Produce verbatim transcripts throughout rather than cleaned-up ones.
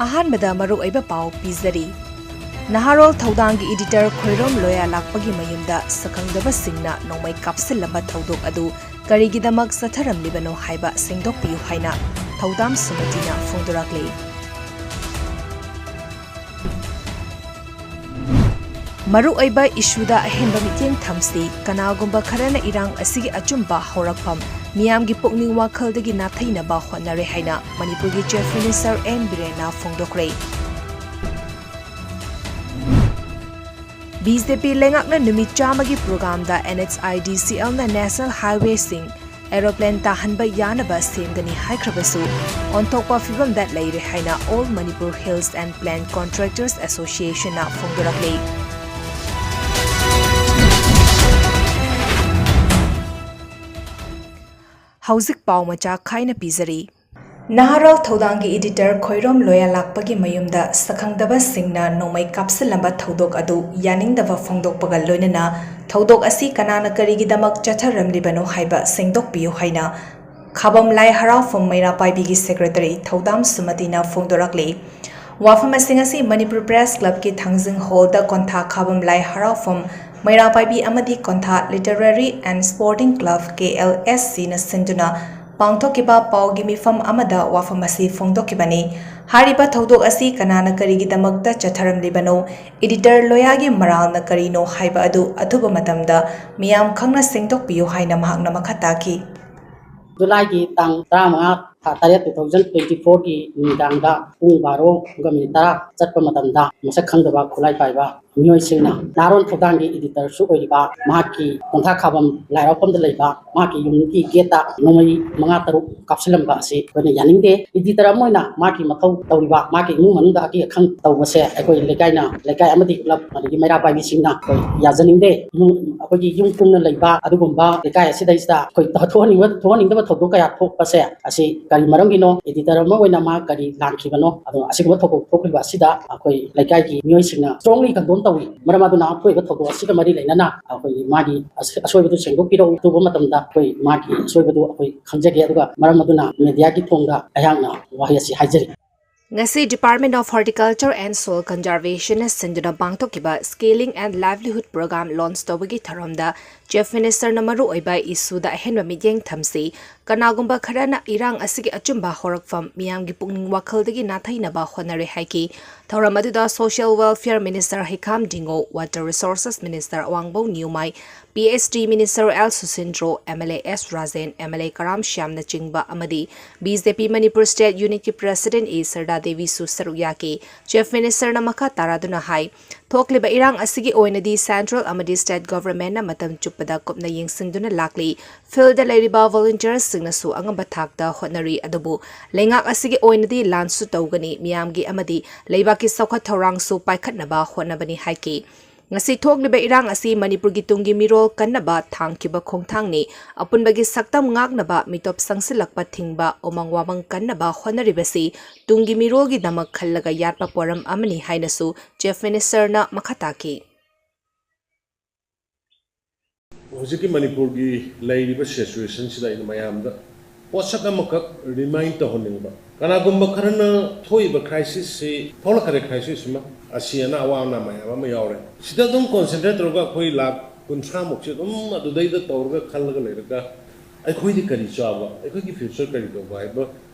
ꯑꯍꯥꯟꯕꯗ ꯃꯔꯨꯑꯣꯏꯕ ꯄꯥꯎ ꯄꯤꯖꯔꯤ꯫ ꯅꯍꯥꯔꯣꯜ ꯊꯧꯗꯥꯡꯒꯤ editor ꯈꯣꯏꯔꯣꯝ ꯂꯣꯌꯥ ꯂꯥꯛꯄꯒꯤ ꯃꯌꯨꯝꯗ ꯁꯛꯈꯪꯗꯕꯁꯤꯡꯅ ꯅꯣꯡꯃꯩ ꯀꯥꯞꯁꯤꯜꯂꯝꯕ ꯊꯧꯗꯣꯛ ꯑꯗꯨ ꯀꯔꯤꯒꯤꯗꯃꯛ ꯆꯠꯊꯔꯝꯂꯤꯕꯅꯣ ꯍꯥꯏꯕ ꯁꯦꯡꯗꯣꯛꯄꯤꯌꯨ ꯍꯥꯏꯅ ꯊꯧꯗꯥꯝ ꯁꯃꯤꯇꯤꯅ ꯐꯣꯡꯗꯣꯔꯛꯂꯤ꯫ ꯃꯔꯨꯑꯣꯏꯕ issueꯗ ꯑꯍꯦꯟꯕ ꯃꯤꯠꯌꯦꯡ ꯊꯝꯁꯤ꯫ ꯀꯅꯥꯒꯨꯝꯕ ꯈꯔꯅ ꯏꯔꯥꯡ ꯑꯁꯤꯒꯤ ꯑꯆꯨꯝꯕ ꯍꯧꯔꯛꯐꯝ ꯃꯤꯌꯥꯝꯒꯤ ꯄꯨꯛꯅꯤꯡ ꯋꯥꯈꯜꯗꯒꯤ ꯅꯥꯊꯩꯅꯕ ꯍꯣꯠꯅꯔꯦ ꯍꯥꯏꯅ ꯃꯅꯤꯄꯨꯔꯒꯤ Chief Minister ꯑꯦꯟ ꯕꯤꯔꯦꯟꯅ ꯐꯣꯡꯗꯣꯛꯈ꯭ꯔꯦ꯫ ꯕꯤ ꯖꯦ ꯄꯤ ꯂꯩꯉꯥꯛꯅ ꯅꯨꯃꯤꯠ ꯆꯥꯝꯃꯒꯤ programꯗ ꯑꯦꯟ ꯑꯩꯆ ꯑꯥꯏ ꯗꯤ ꯁꯤ ꯑꯦꯜꯅ national highwayꯁꯤꯡ aeroplane ꯇꯥꯍꯟꯕ ꯌꯥꯅꯕ ꯁꯦꯝꯒꯅꯤ ꯍꯥꯏꯈ꯭ꯔꯕꯁꯨ, ꯑꯣꯟꯊꯣꯛꯄ ꯐꯤꯕꯝꯗ ꯂꯩꯔꯦ ꯍꯥꯏꯅ All Manipur Hills and Plain Contractors Associationꯅ ꯐꯣꯡꯗꯣꯔꯛꯂꯤ꯫ ꯍꯧꯖꯤꯛ ꯄꯥꯎ ꯃꯆꯥ ꯈꯥꯏꯅ ꯄꯤꯖꯔꯤ꯫ ꯅꯍꯥꯔꯣꯜ ꯊꯧꯗꯥꯡꯒꯤ editor ꯈꯣꯏꯔꯣꯝ ꯂꯣꯌꯥ ꯂꯥꯛꯄꯒꯤ ꯃꯌꯨꯝꯗ ꯁꯛꯈꯪꯗꯕꯁꯤꯡꯅ ꯅꯣꯡꯃꯩ ꯀꯥꯞꯁꯤꯜꯂꯝꯕ ꯊꯧꯗꯣꯛ ꯑꯗꯨ ꯌꯥꯅꯤꯡꯗꯕ ꯐꯣꯡꯗꯣꯛꯄꯒ ꯂꯣꯏꯅꯅ ꯊꯧꯗꯣꯛ ꯑꯁꯤ ꯀꯅꯥꯅ ꯀꯔꯤꯒꯤꯗꯃꯛ ꯆꯠꯊꯔꯝꯂꯤꯕꯅꯣ ꯍꯥꯏꯕ ꯁꯦꯡꯗꯣꯛꯄꯤꯌꯨ ꯍꯥꯏꯅ ꯈꯥꯕꯝ ꯂꯥꯏ ꯍꯔꯥꯎꯐꯝ ꯃꯩꯔꯥ ꯄꯥꯏꯕꯤꯒꯤ secretary ꯊꯧꯗꯥꯝ ꯁꯨꯃꯇꯤꯅ ꯐꯣꯡꯗꯣꯔꯛꯂꯤ꯫ ꯋꯥꯐꯝ ꯑꯁꯤꯡ ꯑꯁꯤ ꯃꯅꯤꯄꯨꯔ Press Clubꯀꯤ ꯊꯥꯡꯖꯤꯡ hallꯗ ꯀꯣꯟꯊꯥ ꯈꯥꯕꯝ ꯂꯥꯏ ꯍꯔꯥꯎꯐꯝ ꯃꯩꯔꯥ ꯄꯥꯏꯕꯤ ꯑꯃꯗꯤ Kontha Literary and Sporting Club, K L S ꯁꯤꯅ ꯁꯤꯟꯗꯨꯅ ꯄꯥꯡꯊꯣꯛꯈꯤꯕ ꯄꯥꯎꯒꯤ ꯃꯤꯐꯝ ꯑꯃꯗ ꯋꯥꯐꯝ ꯑꯁꯤ ꯐꯣꯡꯗꯣꯛꯈꯤꯕꯅꯤ꯫ ꯍꯥꯏꯔꯤꯕ ꯊꯧꯗꯣꯛ ꯑꯁꯤ ꯀꯅꯥꯅ ꯀꯔꯤꯒꯤꯗꯃꯛꯇ ꯆꯠꯊꯔꯝꯂꯤꯕꯅꯣ, editor ꯂꯣꯌꯥꯒꯤ ꯃꯔꯥꯜꯅ ꯀꯔꯤꯅꯣ ꯍꯥꯏꯕ ꯑꯗꯨ ꯑꯊꯨꯕ ꯃꯇꯝꯗ ꯃꯤꯌꯥꯝ ꯈꯪꯅ ꯁꯦꯡꯗꯣꯛꯄꯤꯌꯨ ꯍꯥꯏꯅ ꯃꯍꯥꯛꯅ ꯃꯈꯥ ꯇꯥꯈꯤ꯫ ꯖꯨꯂꯥꯏꯒꯤ ꯇꯥꯡ ꯇꯔꯥꯃꯉꯥ, ꯊꯥ ꯇꯔꯦꯠ, two thousand twenty fourꯒꯤ ꯅꯨꯃꯤꯗꯥꯡꯗ ꯄꯨꯡ ꯕꯥꯔꯣꯒ ꯃꯤꯅꯤꯠ ꯇꯔꯥ ꯆꯠꯄ ꯃꯇꯝꯗ ꯃꯁꯛ ꯈꯪꯗꯕ ꯈꯨꯠꯂꯥꯏ ꯄꯥꯏꯕ ꯃꯤꯑꯣꯏꯁꯤꯡꯅ ꯅꯍꯥꯔꯣꯟ ꯊꯧꯗꯥꯡꯒꯤ editorꯁꯨ ꯑꯣꯏꯔꯤꯕ ꯃꯍꯥꯛꯀꯤ ꯀꯣꯟꯊꯥ ꯈꯥꯕꯝ ꯂꯥꯏ ꯍꯔꯥꯎꯐꯝꯗ ꯂꯩꯕ ꯃꯍꯥꯛꯀꯤ ꯌꯨꯝꯒꯤ gateꯇ ꯅꯣꯡꯃꯩ ꯃꯉꯥ ꯇꯔꯨꯛ ꯀꯥꯞꯁꯤꯜꯂꯝꯕ ꯑꯁꯤ ꯑꯩꯈꯣꯏꯅ ꯌꯥꯅꯤꯡꯗꯦ꯫ Editor ꯑꯃ ꯑꯣꯏꯅ ꯃꯥꯒꯤ ꯃꯊꯧ ꯇꯧꯔꯤꯕ, ꯃꯥꯒꯤ ꯏꯃꯨꯡ ꯃꯅꯨꯡꯗ ꯑꯀꯤ ꯑꯈꯪ ꯇꯧꯕꯁꯦ ꯑꯩꯈꯣꯏ ꯂꯩꯀꯥꯏꯅ, ꯂꯩꯀꯥꯏ ꯑꯃꯗꯤ club ꯑꯗꯒꯤ ꯃꯩꯔꯥ ꯄꯥꯏꯕꯤꯁꯤꯡꯅ ꯑꯩꯈꯣꯏ ꯌꯥꯖꯅꯤꯡꯗꯦ꯫ ꯏꯃꯨꯡ, ꯑꯩꯈꯣꯏꯒꯤ ꯌꯨꯝ ꯀꯨꯡꯅ ꯂꯩꯕ ꯑꯗꯨꯒꯨꯝꯕ ꯂꯩꯀꯥꯏ ꯑꯁꯤꯗꯩꯁꯤꯗ ꯑꯩꯈꯣꯏ ꯊꯣꯛꯍꯟꯅꯤꯡꯕ, ꯊꯣꯛꯍꯟꯅꯤꯡꯗꯕ ꯊꯧꯗꯣꯛ ꯀꯌꯥ ꯊꯣꯛꯄꯁꯦ ꯑꯁꯤ ꯀꯔꯤ ꯃꯔꯝꯒꯤꯅꯣ? Editor ꯑꯃ ꯑꯣꯏꯅ ꯃꯥ ꯀꯔꯤ ꯂꯥꯟꯈꯤꯕꯅꯣ? ꯑꯗꯣ ꯑꯁꯤꯒꯨꯝꯕ ꯊꯧꯗꯣꯛ ꯊꯣꯛꯂꯤꯕ ꯑꯁꯤꯗ ꯑꯩꯈꯣꯏ ꯂꯩꯀꯥꯏꯒꯤ ꯃꯤꯑꯣꯏꯁꯤꯡꯅ strongly condemn ꯇꯧꯏ꯫ ꯃꯔꯝ ꯑꯗꯨꯅ ꯊꯣꯛꯏꯕ ꯊꯧꯗꯣꯛ ꯑꯁꯤꯒ ꯃꯔꯤ ꯂꯩꯅꯅ ꯑꯩꯈꯣꯏꯒꯤ ꯃꯥꯒꯤ ꯑꯁ-, ꯑꯁꯣꯏꯕꯗꯨ ꯁꯦꯡꯗꯣꯛꯄꯤꯔꯛꯎ꯫ ꯑꯊꯨꯕ ꯃꯇꯝꯗ ꯑꯩꯈꯣꯏ ꯃꯥꯒꯤ ꯑꯁꯣꯏꯕꯗꯨ ꯑꯩꯈꯣꯏ ꯈꯪꯖꯒꯦ꯫ ꯑꯗꯨꯒ ꯃꯔꯝ ꯑꯗꯨꯅ mediaꯒꯤ ꯊꯣꯡꯗ ꯑꯩꯍꯥꯛꯅ ꯋꯥꯍꯩ ꯑꯁꯤ ꯍꯥꯏꯖꯔꯤ꯫ ꯉꯁꯤ Department of Horticulture and Soil Conservationꯅ ꯁꯤꯟꯗꯨꯅ ꯄꯥꯡꯊꯣꯛꯈꯤꯕ Skilling and Livelihood Program launch ꯇꯧꯕꯒꯤ ꯊꯧꯔꯝꯗ Chief Ministerꯅ ꯃꯔꯨꯑꯣꯏꯕ issueꯗ ꯑꯍꯦꯟꯕ ꯃꯤꯠꯌꯦꯡ ꯊꯝꯁꯤ꯫ ꯀꯅꯥꯒꯨꯝꯕ ꯈꯔꯅ ꯏꯔꯥꯡ ꯑꯁꯤꯒꯤ ꯑꯆꯨꯝꯕ ꯍꯧꯔꯛꯐꯝ ꯃꯤꯌꯥꯝꯒꯤ ꯄꯨꯛꯅꯤꯡ ꯋꯥꯈꯜꯗꯒꯤ ꯅꯥꯊꯩꯅꯕ ꯍꯣꯠꯅꯔꯦ ꯍꯥꯏꯈꯤ꯫ ꯊꯧꯔꯝ ꯑꯗꯨꯗ Social Welfare Minister ꯍꯩꯈꯥꯝ ꯗꯤꯡꯉꯣ, Water Resources Minister ꯑꯋꯥꯡꯕꯧ ꯅꯤꯌꯨꯃꯥꯏ, P H D Minister L ꯁꯨꯁꯤꯟꯗ꯭ꯔꯣ, M L A S Rajen, M L A ꯀꯔꯥꯝ ꯁ꯭ꯌꯥꯝꯅꯆꯤꯡꯕ ꯑꯃꯗꯤ B J P Manipur State Unitꯀꯤ President A ꯁꯔꯗꯥ ꯗꯦꯕꯤꯁꯨ ꯁꯔꯨꯛ ꯌꯥꯈꯤ꯫ Chief Ministerꯅ ꯃꯈꯥ ꯇꯥꯔꯗꯨꯅ ꯍꯥꯏ, ꯊꯣꯛꯂꯤꯕ ꯏꯔꯥꯡ ꯑꯁꯤꯒꯤ ꯑꯣꯏꯅꯗꯤ Central ꯑꯃꯗꯤ State Governmentꯅ ꯃꯇꯝ ꯆꯨꯞꯄꯗ ꯀꯨꯞꯅ ꯌꯦꯡꯁꯤꯟꯗꯨꯅ ꯂꯥꯛꯂꯤ꯫ Fieldꯗ ꯂꯩꯔꯤꯕ volunteersꯁꯤꯡꯅꯁꯨ ꯑꯉꯝꯕ ꯊꯥꯛꯇ ꯍꯣꯠꯅꯔꯤ, ꯑꯗꯨꯕꯨ ꯂꯩꯉꯥꯛ ꯑꯁꯤꯒꯤ ꯑꯣꯏꯅꯗꯤ ꯂꯥꯟꯁꯨ ꯇꯧꯒꯅꯤ, ꯃꯤꯌꯥꯝꯒꯤ ꯑꯃꯗꯤ ꯂꯩꯕꯥꯛꯀꯤ ꯆꯥꯎꯈꯠ ꯊꯧꯔꯥꯡꯁꯨ ꯄꯥꯏꯈꯠꯅꯕ ꯍꯣꯠꯅꯕꯅꯤ ꯍꯥꯏꯈꯤ꯫ ꯉꯁꯤ ꯊꯣꯛꯂꯤꯕ ꯏꯔꯥꯡ ꯑꯁꯤ ꯃꯅꯤꯄꯨꯔꯒꯤ ꯇꯨꯡꯒꯤ ꯃꯤꯔꯣꯜ ꯀꯟꯅꯕ ꯊꯥꯡꯈꯤꯕ ꯈꯣꯡꯊꯥꯡꯅꯤ꯫ ꯑꯄꯨꯟꯕꯒꯤ ꯁꯛꯇꯝ ꯉꯥꯛꯅꯕ, ꯃꯤꯇꯣꯞ ꯆꯪꯁꯤꯜꯂꯛꯄ ꯊꯤꯡꯕ, ꯎꯃꯪ ꯋꯥꯃꯪ ꯀꯟꯅꯕ ꯍꯣꯠꯅꯔꯤꯕꯁꯤ ꯇꯨꯡꯒꯤ ꯃꯤꯔꯣꯜꯒꯤꯗꯃꯛ ꯈꯜꯂꯒ ꯌꯥꯠꯄ ꯄꯣꯔꯝ ꯑꯃꯅꯤ ꯍꯥꯏꯅꯁꯨ Chief Ministerꯅ ꯃꯈꯥ ꯇꯥꯈꯤ꯫ ꯍꯧꯖꯤꯛꯀꯤ ꯃꯅꯤꯄꯨꯔꯒꯤ ꯂꯩꯔꯤꯕ situationꯁꯤꯗ ꯑꯩꯅ ꯃꯌꯥꯝꯗ ꯄꯣꯠꯁꯛ ꯑꯃꯈꯛ remind ꯇꯧꯍꯟꯅꯤꯡꯕ꯫ ꯀꯅꯥꯒꯨꯝꯕ ꯈꯔꯅ ꯊꯣꯛꯏꯕ crisisꯁꯤ, ꯊꯣꯛꯂꯛꯈ꯭ꯔꯦ crisisꯁꯤꯃ, ꯑꯁꯤ ꯑꯅꯥ ꯑꯋꯥ ꯑꯅꯥ ꯃꯌꯥꯝ ꯑꯃ ꯌꯥꯎꯔꯦ꯫ ꯁꯤꯗ ꯑꯗꯨꯝ concentrate ꯇꯧꯔꯒ ꯑꯩꯈꯣꯏ ꯂꯥꯈ ꯀꯨꯟꯊ꯭ꯔꯥꯃꯨꯛꯁꯦ ꯑꯗꯨꯝ ꯑꯗꯨꯗꯩꯗ ꯇꯧꯔꯒ ꯈꯜꯂꯒ ꯂꯩꯔꯒ ꯑꯩꯈꯣꯏꯗꯤ ꯀꯔꯤ ꯆꯥꯕ, ꯑꯩꯈꯣꯏꯒꯤ future ꯀꯔꯤ ꯇꯧꯕ ꯍꯥꯏꯕ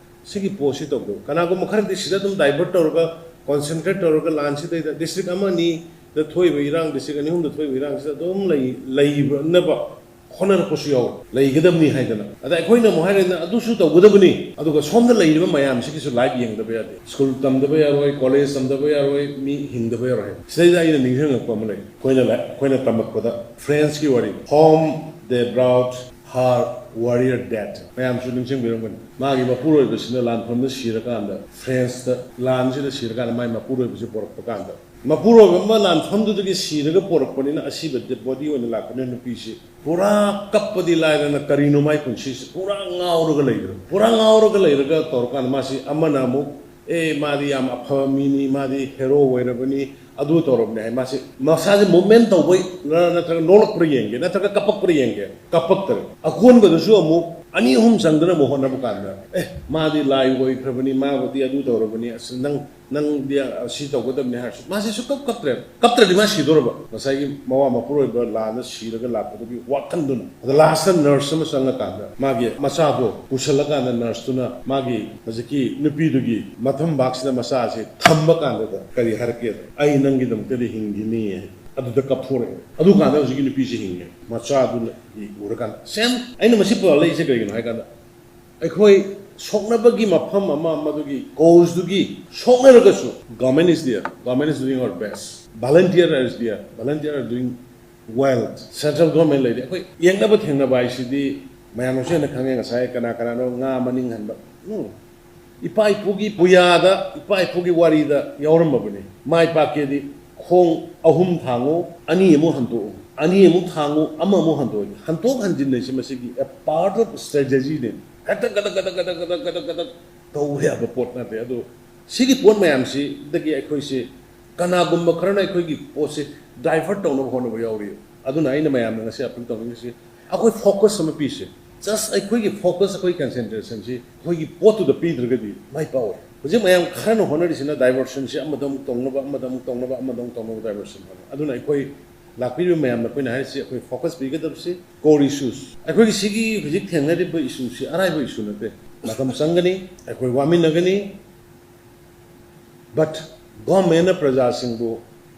ꯁꯤꯒꯤ ꯄꯣꯠꯁꯤ ꯇꯧꯗꯕ꯫ ꯀꯅꯥꯒꯨꯝꯕ ꯈꯔꯗꯤ ꯁꯤꯗ ꯑꯗꯨꯝ divert ꯇꯧꯔꯒ, concentrate ꯇꯧꯔꯒ ꯂꯥꯟꯁꯤꯗꯩꯗ district ꯑꯃ ꯑꯅꯤꯗ ꯊꯣꯛꯏꯕ ꯏꯔꯥꯡ, district ꯑꯅꯤ ꯑꯍꯨꯝꯗ ꯊꯣꯛꯏꯕ ꯏꯔꯥꯡꯁꯤꯗ ꯑꯗꯨꯝ ꯂꯩ-, ꯂꯩꯅꯕ ꯍꯣꯠꯅꯔꯛꯄꯁꯨ ꯌꯥꯎꯋꯤ꯫ ꯂꯩꯒꯗꯕꯅꯤ ꯍꯥꯏꯗꯅ꯫ ꯑꯗ ꯑꯩꯈꯣꯏꯅ ꯑꯃꯨꯛ ꯍꯥꯏꯔꯦꯗꯅ, ꯑꯗꯨꯁꯨ ꯇꯧꯒꯗꯕꯅꯤ꯫ ꯑꯗꯨꯒ ꯁꯣꯝꯗ ꯂꯩꯔꯤꯕ ꯃꯌꯥꯝꯁꯤꯒꯤꯁꯨ life ꯌꯦꯡꯗꯕ ꯌꯥꯗꯦ꯫ School ꯇꯝꯗꯕ ꯌꯥꯔꯣꯏ, college ꯇꯝꯗꯕ ꯌꯥꯔꯣꯏ, ꯃꯤ ꯍꯤꯡꯗꯕ ꯌꯥꯔꯣꯏ ꯍꯥꯏꯕ꯫ ꯁꯤꯗꯩꯗ ꯑꯩꯅ ꯅꯤꯡꯁꯤꯡꯉꯛꯄ ꯑꯃ ꯂꯩ꯫ ꯑꯩꯈꯣꯏꯅ ꯂꯥꯏ-, ꯑꯩꯈꯣꯏꯅ ꯇꯝꯃꯛꯄꯗ Frenchꯀꯤ ꯋꯥꯔꯤ, Home they brought her warrior dead꯫ ꯃꯌꯥꯝꯁꯨ ꯅꯤꯡꯁꯤꯡꯕꯤꯔꯝꯒꯅꯤ꯫ ꯃꯥꯒꯤ ꯃꯄꯨꯔꯣꯏꯕꯁꯤꯅ ꯂꯥꯟꯐꯝꯗ ꯁꯤꯔꯀꯥꯟꯗ, Frenchꯇ ꯂꯥꯟꯁꯤꯗ ꯁꯤꯔꯀꯥꯟꯗ ꯃꯥꯒꯤ ꯃꯄꯨꯔꯣꯏꯕꯁꯤ ꯄꯣꯔꯛꯄ ꯀꯥꯟꯗ, ꯃꯄꯨꯔꯣꯏꯕ ꯑꯃ ꯂꯥꯟꯐꯝꯗꯨꯗꯒꯤ ꯁꯤꯔꯒ ꯄꯣꯔꯛꯄꯅꯤꯅ ꯑꯁꯤꯕ dead body ꯑꯣꯏꯅ ꯂꯥꯛꯄꯅꯤꯅ ꯅꯨꯄꯤꯁꯤ ꯄꯨꯔꯥ ꯀꯞꯄꯗꯤ ꯂꯥꯏꯔꯅ ꯀꯔꯤꯅꯣ ꯃꯥꯏ ꯄꯨꯟꯁꯤꯁꯤ ꯄꯨꯔꯥ ꯉꯥꯎꯔꯒ ꯂꯩꯈ꯭ꯔꯕ꯫ ꯄꯨꯔꯥ ꯉꯥꯎꯔꯒ ꯂꯩꯔꯒ ꯇꯧꯔꯀꯥꯟꯗ ꯃꯥꯁꯤ ꯑꯃꯅ ꯑꯃꯨꯛ, "ꯑꯦ, ꯃꯥꯗꯤ ꯌꯥꯝ ꯑꯐꯕ ꯃꯤꯅꯤ, ꯃꯥꯗꯤ hero ꯑꯣꯏꯔꯕꯅꯤ, ꯑꯗꯨ ꯇꯧꯔꯕꯅꯦ ꯍꯥꯏ꯫ ꯃꯥꯁꯦ ꯃꯁꯥꯁꯦ movement ꯇꯧꯕꯩ ꯅꯠꯇ꯭ꯔꯒ ꯅꯣꯛꯂꯛꯄ꯭ꯔꯥ ꯌꯦꯡꯒꯦ, ꯅꯠꯇ꯭ꯔꯒ ꯀꯞꯄꯛꯄ꯭ꯔꯥ ꯌꯦꯡꯒꯦ, ꯀꯞꯄꯛꯇ꯭ꯔꯦ꯫ ꯑꯀꯣꯟꯕꯗꯁꯨ ꯑꯃꯨꯛ ꯑꯅꯤ ꯑꯍꯨꯝ ꯆꯪꯗꯅ ꯑꯃꯨꯛ ꯍꯣꯠꯅꯕ ꯀꯥꯟꯗ, ꯑꯦ, ꯃꯥꯗꯤ ꯂꯥꯏ ꯑꯣꯏꯈ꯭ꯔꯕꯅꯤ, ꯃꯥꯕꯨꯗꯤ ꯑꯗꯨ ꯇꯧꯔꯕꯅꯤ, ꯑꯁ, ꯅꯪ ꯅꯪꯗꯤ ꯑꯁꯤ ꯇꯧꯒꯗꯕꯅꯤ ꯍꯥꯏꯔꯁꯨ ꯃꯥꯁꯦ ꯁꯨꯡꯀꯞ ꯀꯞꯇ꯭ꯔꯦ꯫ ꯀꯞꯇ꯭ꯔꯗꯤ ꯃꯥ ꯁꯤꯗꯣꯔꯕ꯫ ꯉꯁꯥꯏꯒꯤ ꯃꯋꯥ ꯃꯄꯨꯔꯣꯏꯕ ꯂꯥꯟꯗ ꯁꯤꯔꯒ ꯂꯥꯛꯄꯗꯨꯒꯤ ꯋꯥꯈꯜꯗꯨꯅ꯫ ꯑꯗ last ꯇ nurse ꯑꯃ ꯆꯪꯉꯀꯥꯟꯗ ꯃꯥꯒꯤ ꯃꯆꯥꯗꯣ ꯄꯨꯁꯜꯂꯀꯥꯟꯗ nurse ꯇꯨꯅ ꯃꯥꯒꯤ ꯍꯧꯖꯤꯛꯀꯤ ꯅꯨꯄꯤꯗꯨꯒꯤ ꯃꯊꯝꯕꯥꯛꯁꯤꯗ ꯃꯆꯥꯁꯦ ꯊꯝꯕ ꯀꯥꯟꯗꯨꯗ ꯀꯔꯤ ꯍꯥꯏꯔꯛꯀꯦꯗ? "ꯑꯩ ꯅꯪꯒꯤꯗꯃꯛꯇꯗꯤ ꯍꯤꯡꯈꯤꯅꯤ" ꯍꯥꯏ꯫ ꯑꯗꯨꯗ ꯀꯞꯊꯣꯔꯛꯑꯦ꯫ ꯑꯗꯨꯀꯥꯟꯗ ꯍꯧꯖꯤꯛꯀꯤ ꯅꯨꯄꯤꯁꯦ ꯍꯤꯡꯉꯦ꯫ ꯃꯆꯥꯗꯨꯅ ꯎꯔꯀꯥꯟꯗ꯫ Same, ꯑꯩꯅ ꯃꯁꯤ ꯄꯨꯔꯛꯂꯛꯏꯁꯦ ꯀꯩꯒꯤꯅꯣ ꯍꯥꯏ ꯀꯥꯟꯗ, ꯑꯩꯈꯣꯏ ꯁꯣꯛꯅꯕꯒꯤ ꯃꯐꯝ ꯑꯃ ꯑꯃꯗꯨꯒꯤ cause ꯗꯨꯒꯤ ꯁꯣꯛꯅꯔꯒꯁꯨ, government is there, government is doing our best, volunteer is there, volunteer are doing well, central government ꯂꯩꯔꯤ꯫ ꯑꯩꯈꯣꯏ ꯌꯦꯡꯅꯕ ꯊꯦꯡꯅꯕ ꯍꯥꯏꯁꯤꯗꯤ ꯃꯌꯥꯝꯅꯁꯨ ꯍꯦꯟꯅ ꯈꯪꯉꯦ꯫ ꯉꯁꯥꯏ ꯀꯅꯥ ꯀꯅꯥꯅꯣ ꯉꯥ ꯃꯅꯤꯡ ꯍꯟꯕ? ꯎꯝ꯫ ꯏꯄꯥ ꯏꯄꯨꯒꯤ ꯄꯨꯌꯥꯗ, ꯏꯄꯥ ꯏꯄꯨꯒꯤ ꯋꯥꯔꯤꯗ ꯌꯥꯎꯔꯝꯃꯕꯅꯤ꯫ ꯃꯥꯏ ꯄꯥꯛꯀꯦꯗꯤ ꯈꯣꯡ ꯑꯍꯨꯝ ꯊꯥꯡꯉꯨ, ꯑꯅꯤ ꯑꯃꯨꯛ ꯍꯟꯇꯣꯛꯎ, ꯑꯅꯤ ꯑꯃꯨꯛ ꯊꯥꯡꯉꯨ, ꯑꯃ ꯑꯃꯨꯛ ꯍꯟꯇꯣꯛꯎ꯫ ꯍꯟꯇꯣꯛ ꯍꯟꯖꯤꯟ ꯍꯥꯏꯁꯤ ꯃꯁꯤꯒꯤ a part of strategy ꯅꯤ꯫ ꯍꯦꯛꯇ ꯒꯗꯛ ꯒꯗꯛ ꯒꯗꯛ ꯒꯗꯛ ꯒꯗꯛ ꯒꯗꯛ ꯒꯗꯛ ꯇꯧꯕ ꯌꯥꯕ ꯄꯣꯠ ꯅꯠꯇꯦ꯫ ꯑꯗꯣ ꯁꯤꯒꯤ ꯄꯣꯠ ꯃꯌꯥꯝꯁꯤꯗꯒꯤ ꯑꯩꯈꯣꯏꯁꯦ, ꯀꯅꯥꯒꯨꯝꯕ ꯈꯔꯅ ꯑꯩꯈꯣꯏꯒꯤ ꯄꯣꯠꯁꯦ divert ꯇꯧꯅꯕ ꯍꯣꯠꯅꯕ ꯌꯥꯎꯔꯤ꯫ ꯑꯗꯨꯅ ꯑꯩꯅ ꯃꯌꯥꯝꯅ ꯉꯁꯤ appeal ꯇꯧꯅꯤꯡꯉꯤꯁꯤ, ꯑꯩꯈꯣꯏ focus ꯑꯃ ꯄꯤꯁꯦ꯫ Just ꯑꯩꯈꯣꯏꯒꯤ focus, ꯑꯩꯈꯣꯏ concentration ꯁꯤ ꯑꯩꯈꯣꯏꯒꯤ ꯄꯣꯠꯇꯨꯗ ꯄꯤꯗ꯭ꯔꯒꯗꯤ ꯃꯥꯏ ꯄꯥꯛꯑꯣꯏ꯫ ꯍꯧꯖꯤꯛ ꯃꯌꯥꯝ ꯈꯔꯅ ꯍꯣꯠꯅꯔꯤꯁꯤꯅ diversion ꯁꯤ ꯑꯃꯗ ꯑꯃꯨꯛ ꯇꯧꯅꯕ, ꯑꯃꯗ ꯑꯃꯨꯛ ꯇꯧꯅꯕ, ꯑꯃꯗ ꯑꯃꯨꯛ ꯇꯧꯅꯕ diversion ꯍꯣꯠꯅꯩ꯫ ꯑꯗꯨꯅ ꯑꯩꯈꯣꯏ ꯂꯥꯛꯄꯤꯔꯤꯕ ꯃꯌꯥꯝꯅ ꯑꯩꯈꯣꯏꯅ ꯍꯥꯏꯔꯤꯁꯤ, ꯑꯩꯈꯣꯏ focus ꯄꯤꯒꯗꯕꯁꯤ core issues꯫ ꯑꯩꯈꯣꯏꯒꯤ ꯁꯤꯒꯤ ꯍꯧꯖꯤꯛ ꯊꯦꯡꯅꯔꯤꯕ issue ꯁꯤ ꯑꯔꯥꯏꯕ issue ꯅꯠꯇꯦ꯫ ꯃꯇꯝ ꯆꯪꯒꯅꯤ, ꯑꯩꯈꯣꯏ ꯋꯥꯃꯤꯟꯅꯒꯅꯤ, but government ꯅ ꯄ꯭ꯔꯖꯥꯁꯤꯡꯕꯨ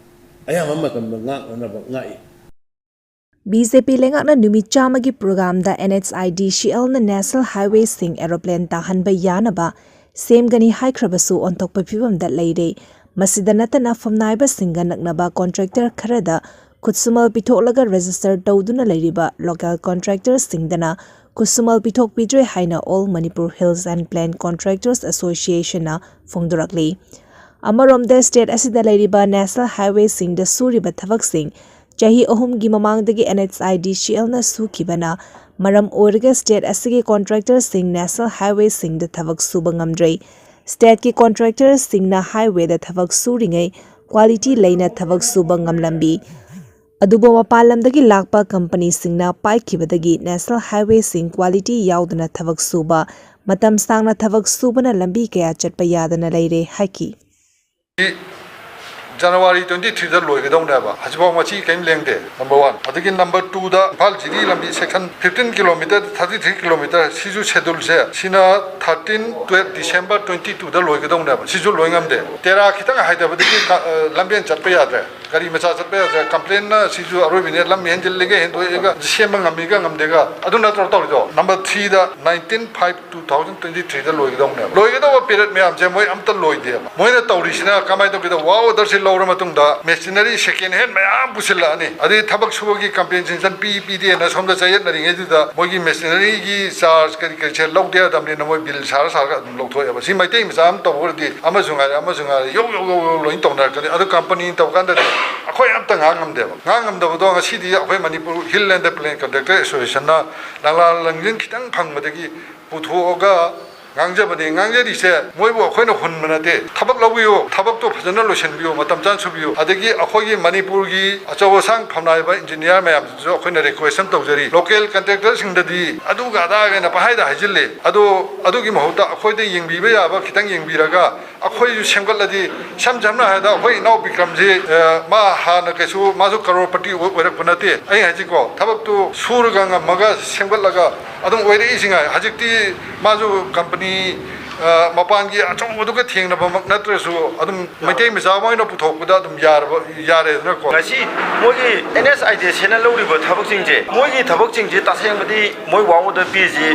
ꯑꯌꯥꯝꯕ ꯃꯇꯝꯗ ꯉꯥꯛꯅꯅꯕ ꯉꯥꯛꯏ꯫ ꯕꯤ ꯖꯦ ꯄꯤ ꯂꯩꯉꯥꯛꯅ ꯅꯨꯃꯤꯠ ꯆꯥꯝꯃꯒꯤ ꯄ꯭ꯔꯣꯒ꯭ꯔꯥꯝꯗ ꯑꯦꯟ ꯑꯩꯆ ꯑꯥꯏ ꯗꯤ ꯁꯤ ꯑꯦꯜꯅ ꯅꯦꯁꯅꯦꯜ ꯍꯥꯏꯋꯦꯁꯤꯡ ꯑꯦꯔꯣꯄ꯭ꯂꯦꯟ ꯇꯥꯍꯟꯕ ꯌꯥꯅꯕ ꯁꯦꯝꯒꯅꯤ ꯍꯥꯏꯈ꯭ꯔꯕꯁꯨ ꯑꯣꯟꯊꯣꯛꯄ ꯐꯤꯕꯝꯗ ꯂꯩꯔꯦ꯫ ꯃꯁꯤꯗ ꯅꯠꯇꯅ ꯐꯝꯅꯥꯏꯕꯁꯤꯡꯒ ꯅꯛꯅꯕ ꯀꯣꯟꯇ꯭ꯔꯦꯛꯇꯔ ꯈꯔꯗ ꯈꯨꯠꯁꯨꯃꯜ ꯄꯤꯊꯣꯛꯂꯒ ꯔꯦꯖꯤꯁꯇꯔ ꯇꯧꯗꯨꯅ ꯂꯩꯔꯤꯕ ꯂꯣꯀꯦꯜ ꯀꯣꯟꯇ꯭ꯔꯦꯛꯇꯔꯁꯤꯡꯗꯅ ꯈꯨꯠꯁꯨꯃꯜ ꯄꯤꯊꯣꯛꯄꯤꯗ꯭ꯔꯦ ꯍꯥꯏꯅ All Manipur Hills and Plain Contractors Association ꯅ ꯐꯣꯡꯗꯣꯔꯛꯂꯤ꯫ ꯑꯃꯔꯣꯝꯗ, ꯁ꯭ꯇꯦꯠ ꯑꯁꯤꯗ ꯂꯩꯔꯤꯕ ꯅꯦꯁꯅꯦꯜ ꯍꯥꯏꯋꯦꯁꯤꯡꯗ ꯁꯨꯔꯤꯕ ꯊꯕꯛꯁꯤꯡ ꯆꯍꯤ ꯑꯍꯨꯝꯒꯤ ꯃꯃꯥꯡꯗꯒꯤ ꯑꯦꯟ ꯑꯩꯆ ꯑꯥꯏ ꯗꯤ ꯁꯤ ꯑꯦꯜꯅ ꯁꯨꯈꯤꯕꯅ ꯃꯔꯝ ꯑꯣꯏꯔꯒ ꯁ꯭ꯇꯦꯠ ꯑꯁꯤꯒꯤ ꯀꯣꯟꯇ꯭ꯔꯦꯛꯇꯔꯁꯤꯡ ꯅꯦꯁꯅꯦꯜ ꯍꯥꯏꯋꯦꯁꯤꯡꯗ ꯊꯕꯛ ꯁꯨꯕ ꯉꯝꯗ꯭ꯔꯦ꯫ ꯁ꯭ꯇꯦꯠꯀꯤ ꯀꯣꯟꯇ꯭ꯔꯦꯛꯇꯔꯁꯤꯡꯅ ꯍꯥꯏꯋꯦꯗ ꯊꯕꯛ ꯁꯨꯔꯤꯉꯩ ꯀ꯭ꯋꯥꯂꯤꯇꯤ ꯂꯩꯅ ꯊꯕꯛ ꯁꯨꯕ ꯉꯝꯂꯝꯃꯤ꯫ ꯑꯗꯨꯕꯨ ꯃꯄꯥꯟ ꯂꯝꯗꯒꯤ ꯂꯥꯛꯄ ꯀꯝꯄꯅꯤꯁꯤꯡꯅ ꯄꯥꯏꯈꯤꯕꯗꯒꯤ ꯅꯦꯁꯅꯦꯜ ꯍꯥꯏꯋꯦꯁꯤꯡ ꯀ꯭ꯋꯥꯂꯤꯇꯤ ꯌꯥꯎꯗꯅ ꯊꯕꯛ ꯁꯨꯕ, ꯃꯇꯝ ꯁꯥꯡꯅ ꯊꯕꯛ ꯁꯨꯕꯅ ꯂꯝꯕꯤ ꯀꯌꯥ ꯆꯠꯄ ꯌꯥꯗꯅ ꯂꯩꯔꯦ ꯍꯥꯏꯈꯤ꯫ ꯖꯅꯋꯥꯔꯤ ꯇ꯭ꯋꯦꯟꯇꯤ ꯊ꯭ꯔꯤꯗ ꯂꯣꯏꯒꯗꯧꯅꯦꯕ, ꯍꯧꯖꯤꯛꯐꯥꯎ ꯃꯆꯤ ꯀꯔꯤꯝ ꯂꯦꯡꯗꯦ꯫ Number one. ꯑꯗꯒꯤ ꯅꯝꯕꯔ ꯇꯨꯗ ꯏꯝꯐꯥꯜ ꯖꯤꯔꯤ ꯂꯝꯕꯤ section fifteen kilometre, thirty three kilometre, ꯁꯤꯁꯨ ꯁꯦꯗꯨꯜꯁꯦ, ꯁꯤꯅ ꯊꯥꯔꯇꯤꯟ, ꯇꯨꯌꯦꯜꯞ, ꯗꯤꯁꯦꯝꯕꯔ ꯇ꯭ꯋꯦꯟꯇꯤ ꯇꯨꯗ ꯂꯣꯏꯒꯗꯧꯅꯦꯕ, ꯁꯤꯁꯨ ꯂꯣꯏ ꯉꯝꯗꯦ꯫ ꯇꯦꯔꯥ ꯈꯤꯇꯪ ꯍꯥꯏꯊꯕꯗꯒꯤ ꯀ-, ꯑ, ꯂꯝꯕꯦꯟ ꯆꯠꯄ ꯌꯥꯗ꯭ꯔꯦ, ꯒꯥꯔꯤ ꯃꯆꯥ ꯆꯠꯄ ꯌꯥꯗ꯭ꯔꯦ꯫ ꯀꯝꯄ꯭ꯂꯦꯟꯅ ꯁꯤꯁꯨ ꯑꯔꯣꯏꯕꯤꯅꯦ, ꯂꯝ ꯍꯦꯟꯖꯤꯜꯂꯤꯒ ꯍꯦꯟꯗꯣꯛꯑꯦꯒ ꯁꯦꯝꯕ ꯉꯝꯃꯤꯒ ꯉꯝꯗꯦꯒ, ꯑꯗꯨ ꯅꯠꯇ꯭ꯔꯣ ꯇꯧꯔꯤꯗꯣ? ꯅꯝꯕꯔ ꯊ꯭ꯔꯤꯗ nineteen five two thousand twenty ꯊ꯭ꯔꯤꯗ ꯂꯣꯏꯒꯗꯧꯅꯦꯕ꯫ ꯂꯣꯏꯒꯗꯧꯕ ꯄꯦꯔꯦꯠ ꯃꯌꯥꯝꯁꯦ ꯃꯣꯏ ꯑꯝꯇ ꯂꯣꯏꯗꯦꯕ꯫ ꯃꯣꯏꯅ ꯇꯧꯔꯤꯁꯤꯅ ꯀꯃꯥꯏꯅ ꯇꯧꯒꯦꯗ, ꯋꯥꯔꯛ ꯑꯣꯔꯗꯔꯁꯤ ꯂꯧꯔ ꯃꯇꯨꯡꯗ ꯃꯦꯆꯤꯅꯔꯤ ꯁꯦꯀꯦꯟ ꯍꯦꯟ ꯃꯌꯥꯝ ꯄꯨꯁꯤꯜꯂꯛꯑꯅꯤ, ꯑꯗꯩ ꯊꯕꯛ ꯁꯨꯕꯒꯤ ꯀꯝꯄꯦꯟꯁꯦꯁꯟ ꯄꯤ ꯄꯤꯗꯦꯅ ꯁꯣꯝꯗ ꯆꯌꯦꯠꯅꯔꯤꯉꯩꯗꯨꯗ ꯃꯣꯏꯒꯤ ꯃꯦꯆꯤꯅꯔꯤꯒꯤ ꯆꯥꯔꯖ ꯀꯔꯤ ꯀꯔꯤꯁꯦ ꯂꯧꯗꯦ ꯌꯥꯗꯕꯅꯤꯅ ꯃꯣꯏ ꯕꯤꯜ ꯁꯥꯔ ꯁꯥꯔꯒ ꯑꯗꯨꯝ ꯂꯧꯊꯣꯛꯑꯦꯕ꯫ ꯁꯤ ꯃꯩꯇꯩ ꯃꯆꯥ ꯑꯃ ꯇꯧꯕ ꯑꯣꯏꯔꯗꯤ ꯑꯃꯁꯨ ꯉꯥꯏꯔꯦ ꯑꯃꯁꯨ ꯉꯥꯏꯔꯦ ꯌꯧ ꯌꯧ ꯌꯧ ꯌꯧ ꯂꯣꯏꯅ ꯇꯧꯅꯔꯛꯀꯅꯤ꯫ ꯑꯗꯨ ꯀꯝꯄꯅꯤꯅ ꯇꯧꯀꯥꯟꯗꯗꯤ ꯑꯩꯈꯣꯏ ꯑꯝꯇ ꯉꯥꯡ ꯉꯝꯗꯦꯕ꯫ ꯉꯥꯡ ꯉꯝꯗꯕꯗꯣ ꯉꯁꯤꯗꯤ ꯑꯩꯈꯣꯏ Manipur hill and the plain contractor ꯑꯦꯁꯣꯁꯤꯌꯦꯁꯟꯅ ꯂꯪꯂꯥ ꯂꯪꯖꯤꯟ ꯈꯤꯇꯪ ꯐꯪꯕꯗꯒꯤ ꯄꯨꯊꯣꯛꯑꯒ ꯉꯥꯡꯖꯕꯅꯤ꯫ ꯉꯥꯡꯖꯔꯤꯁꯦ ꯃꯣꯏꯕꯨ ꯑꯩꯈꯣꯏꯅ ꯍꯨꯟꯕ ꯅꯠꯇꯦ꯫ ꯊꯕꯛ ꯂꯧꯕꯤꯌꯨ, ꯊꯕꯛꯇꯣ ꯐꯖꯅ ꯂꯣꯏꯁꯤꯟꯕꯤꯌꯨ, ꯃꯇꯝ ꯆꯥꯅ ꯁꯨꯕꯤꯌꯨ꯫ ꯑꯗꯒꯤ ꯑꯩꯈꯣꯏꯒꯤ ꯃꯅꯤꯄꯨꯔꯒꯤ ꯑꯆꯧ ꯑꯁꯥꯡ ꯐꯝꯅꯥꯏꯕ ꯏꯟꯖꯤꯅꯤꯌꯥꯔ ꯃꯌꯥꯝꯗꯨꯁꯨ ꯑꯩꯈꯣꯏꯅ ꯔꯤꯀ꯭ꯋꯦꯁ ꯑꯃ ꯇꯧꯖꯔꯤ꯫ ꯂꯣꯀꯦꯜ ꯀꯟꯇ꯭ꯔꯦꯛꯇꯔꯁꯤꯡꯗꯗꯤ ꯑꯗꯨꯒ ꯑꯗꯥꯒꯅ ꯄꯪꯍꯥꯏꯗ ꯍꯥꯏꯖꯤꯜꯂꯤ꯫ ꯑꯗꯣ ꯑꯗꯨꯒꯤ ꯃꯍꯨꯠꯇ ꯑꯩꯈꯣꯏꯗ ꯌꯦꯡꯕꯤꯕ ꯌꯥꯕ ꯈꯤꯇꯪ ꯌꯦꯡꯕꯤꯔꯒ ꯑꯩꯈꯣꯏꯁꯨ ꯁꯦꯝꯒꯠꯂꯗꯤ, ꯏꯁꯝ ꯁꯝꯅ ꯍꯥꯏꯔꯕꯗ ꯑꯩꯈꯣꯏ ꯏꯅꯥꯎ ꯕꯤꯀ꯭ꯔꯝꯁꯤ, ꯑ, ꯃꯥ ꯍꯥꯟꯅ ꯀꯩꯁꯨ ꯃꯥꯁꯨ ꯀꯔꯣꯔꯄꯇꯤ ꯑꯣꯏ-, ꯑꯣꯏꯔꯛꯄ ꯅꯠꯇꯦ꯫ ꯑꯩ ꯍꯥꯏꯁꯤꯀꯣ, ꯊꯕꯛꯇꯨ ꯁꯨꯔꯒ ꯉꯝꯃꯒ ꯁꯦꯝꯒꯠꯂꯒ ꯑꯗꯨꯝ ꯑꯣꯏꯔꯛꯏꯁꯤ ꯉꯥꯏ꯫ ꯍꯧꯖꯤꯛꯇꯤ ꯃꯥꯁꯨ ꯀꯝꯄꯅꯤ, ꯑ, ꯃꯄꯥꯟꯒꯤ ꯑꯆꯧꯕꯗꯨꯒ ꯊꯦꯡꯅꯕꯃꯛ ꯅꯠꯇ꯭ꯔꯁꯨ ꯑꯗꯨꯝ ꯃꯩꯇꯩ ꯃꯆꯥ ꯑꯃ ꯑꯣꯏꯅ ꯄꯨꯊꯣꯛꯄꯗ ꯑꯗꯨꯝ ꯌꯥꯔꯕ, ꯌꯥꯔꯦꯗꯅꯀꯣ꯫ ꯉꯁꯤ ꯃꯣꯏꯒꯤ and S I D S ꯑꯦꯅ ꯂꯧꯔꯤꯕ ꯊꯕꯛꯁꯤꯡꯁꯦ, ꯃꯣꯏꯒꯤ ꯊꯕꯛꯁꯤꯡꯁꯦ ꯇꯁꯦꯡꯕꯗꯤ ꯃꯣꯏ ꯋꯥꯔꯛ ꯑꯣꯔꯗꯔ ꯄꯤꯔꯤꯁꯤ